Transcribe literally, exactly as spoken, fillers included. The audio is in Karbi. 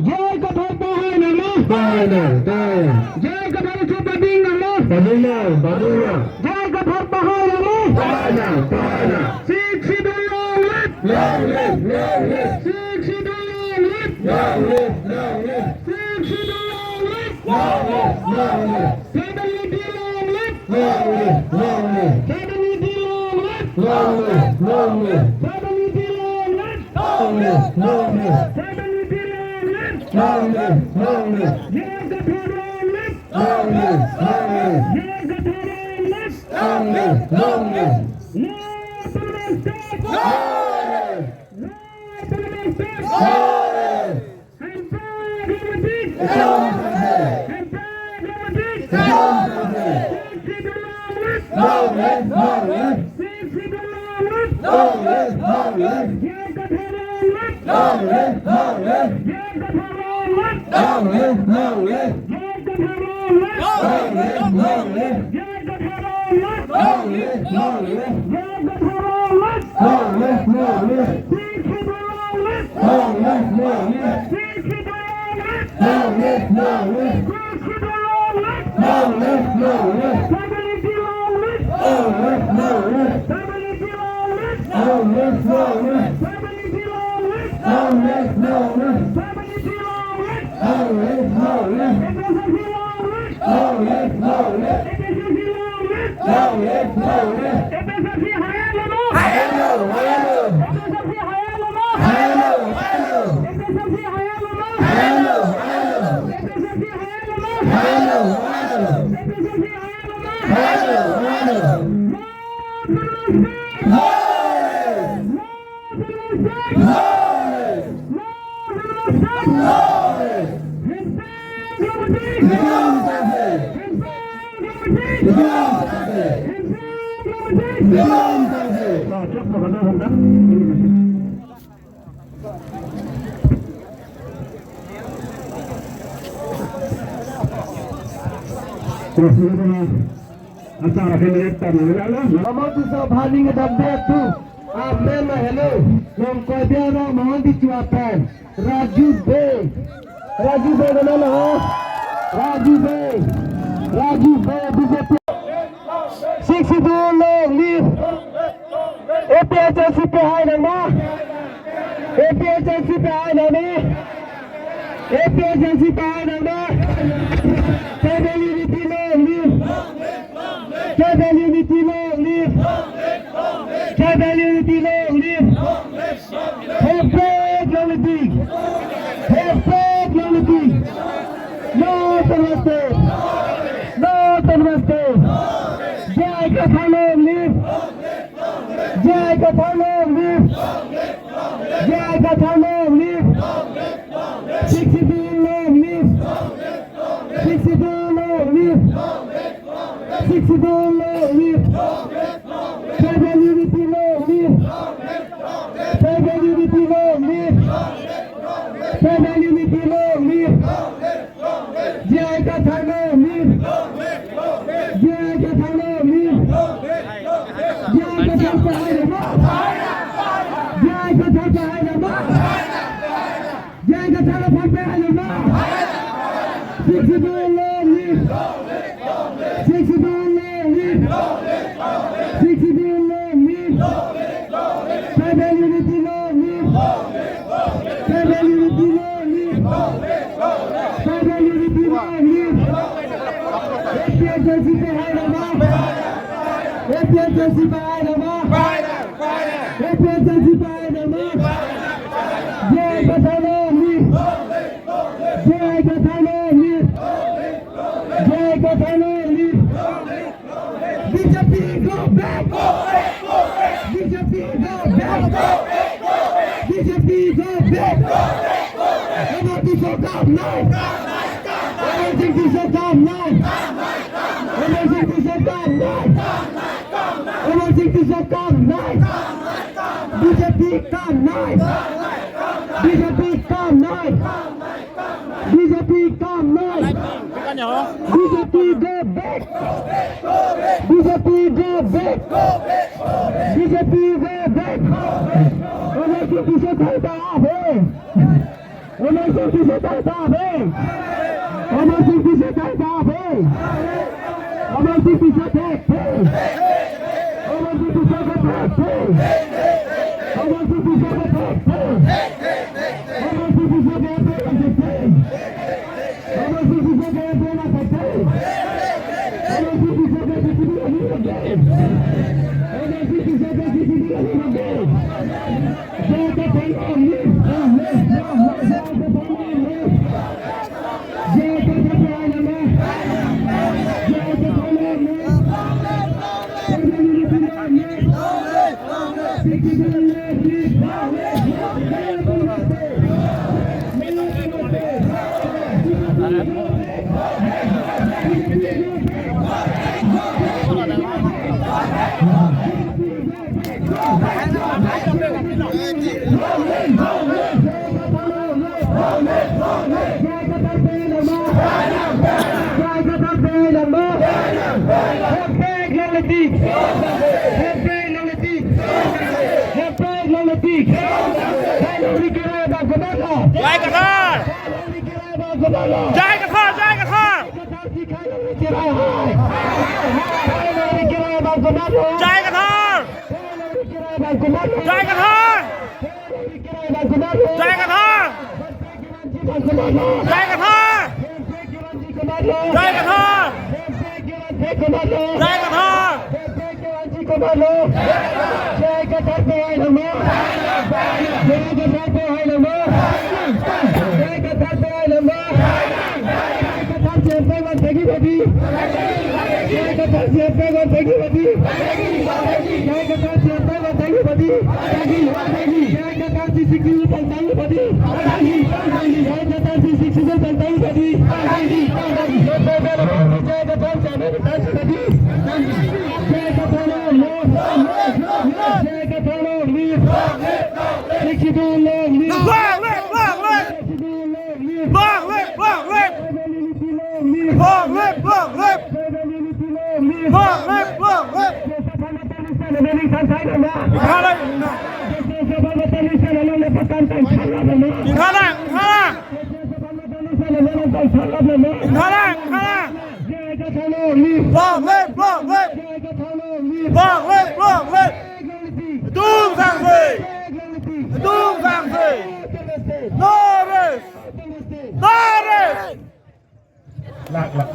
J I Kathar pahai nangma. Pahai nang, pahai nang. J I Kathar aso pading nangma. Pading nang, pading nang. J I Kathar pahai nangma. Pahai nang, pahai nang. Sixth Schedule long live. Long live, long live. Sixth Schedule long live. Long live, long live. Sixth Schedule long live. Long live, long live. Tribal unity long live. Long live, long live. Tribal unity long live. Long live, long live. Tribal unity long live. Long live, long live. Tribal unity long live. Long live, long live. J I Kathar long live. Long live, long live. J I Kathar long live. Long live, long live. No autonomous state. No! No autonomous state. No! Hemprek aklong mati. Hemprek aklong mati. Sixth Schedule long live. Long live, long live. Sixth Schedule long live. Long live, long live. J I Kathar long live. Long live, long live. J I Kathar long live. Long live, long live. J I Kathar long live. Long live, long live. J I Kathar long live. Long live, long live. J I Kathar long live. Long live, long live. Sixth Schedule long live. Long live, long live. Sixth Schedule long live. Long live, long live. Sixth Schedule long live. Long live, long live. Tribal unity long live. Long live, long live. Tribal unity long live. Long live, long live. Tribal unity long live. Long live, long live. Tribal unity long live. Long live, long live. A P H L C long live. Long live, long live. A P H L C long live. Long live, long live. A P H L C haya lo no? Haya lo, haya lo. A P H L C haya lo no? Haya lo, haya lo. A P H L C haya lo no? Haya lo, haya lo. A P H L C haya lo no? Haya lo, haya lo. A P H L C haya lo no? Haya lo, haya lo. No autonomous state! No! No! Terus ini, acara ini kita mengenal. Kamu bisa paling ada betul. Amen, hello. Long koibiaro mohon dicuapan. Raju Bey. Raju Bey mana lo? Raju Bey. Raju Bey B J P. Sixth Schedule long live. A P H L C pahai nangma. A P H L C pahai nangma. A P H L C pahai nangma. Tribal unity long live. Tribal unity long live. Tribal unity long live. Hemprek long live. Hemprek long live. No autonomous state. No autonomous state. J I Kathar long live. J I Kathar long live. J I Kathar long live. Sixth Schedule long live. Sixth Schedule long live. Sixth Schedule long live. Tribal unity long live. Tribal unity long live. Tribal unity long live. J I Kathar long live. J I Kathar long live. J I Kathar pahai nangma. J I Kathar pahai nangma. J I Kathar aphan pahai nangma. Sixth Schedule long live. Sixth Schedule long live. Sixth Schedule long live. Tribal unity long live. Tribal unity long live. Tribal unity long live. A P H L C pahai nangma. A P H L C pahai nangma. A P H L C pahai nangma. J I Kathar long live. J I Kathar long live. J I Kathar long live. B J P go back. B J P go back. B J P go back. Emergency sorkar nai. Emergency sorkar nai. Emergency sorkar nai. Emergency sorkar nai. B J P kam nai. B J P kam nai. B J P kam nai. B J P go back. B J P go back. B J P go back. Emergency sorkar ta aap hai. Emergency Amarasing Tisso thek tha, amarasing Tisso thek tha, amarasing Tisso thek tha, amarasing Tisso thek tha, amarasing Tisso thek tha, amarasing Tisso thek tha, amarasing Tisso thek tha. Jai Kathar! Jai Kathar! Jai Kathar! Jai Kathar! Jai Kathar! Jai Kathar! Jai Kathar! Jai Kathar! Jai Kathar! Jai Kathar! Jai Kathar pe hai lama. Jai Kathar pe hai lama. Jai Kathar pe hai lama. Jai Kathar C M P wan thegi badi. Jai Kathar C M P wan thegi badi. Jai Kathar C M P wan thegi badi. Jai Kathar C C Q wan thegi badi. Jai Kathar C C Q wan thegi badi. Jai Kathar C M P wan thegi badi. Jai Kathar long live. Jai Kathar long live. Sixth Schedule long live. Long live, long live. Sixth Schedule long live. Long live, long live. Tribal unity long live. Long live, long live. Tribal unity long live. Long live, long live. Joseph Hamilton Nixon, Hamilton Nixon, Hamilton Nixon. Joseph Hamilton Nixon, Hamilton Nixon, Hamilton Nixon. Hamilton, Hamilton. Joseph Hamilton Nixon, Hamilton Nixon, Hamilton Nixon. Hamilton, Hamilton. Jai Kathar long live. Long live, long live. Jai Kathar long live. Long live, long live. Jai Kathar. Dum sangse. Jai Kathar. Dum sangse. No rest. No rest. Lak, lak.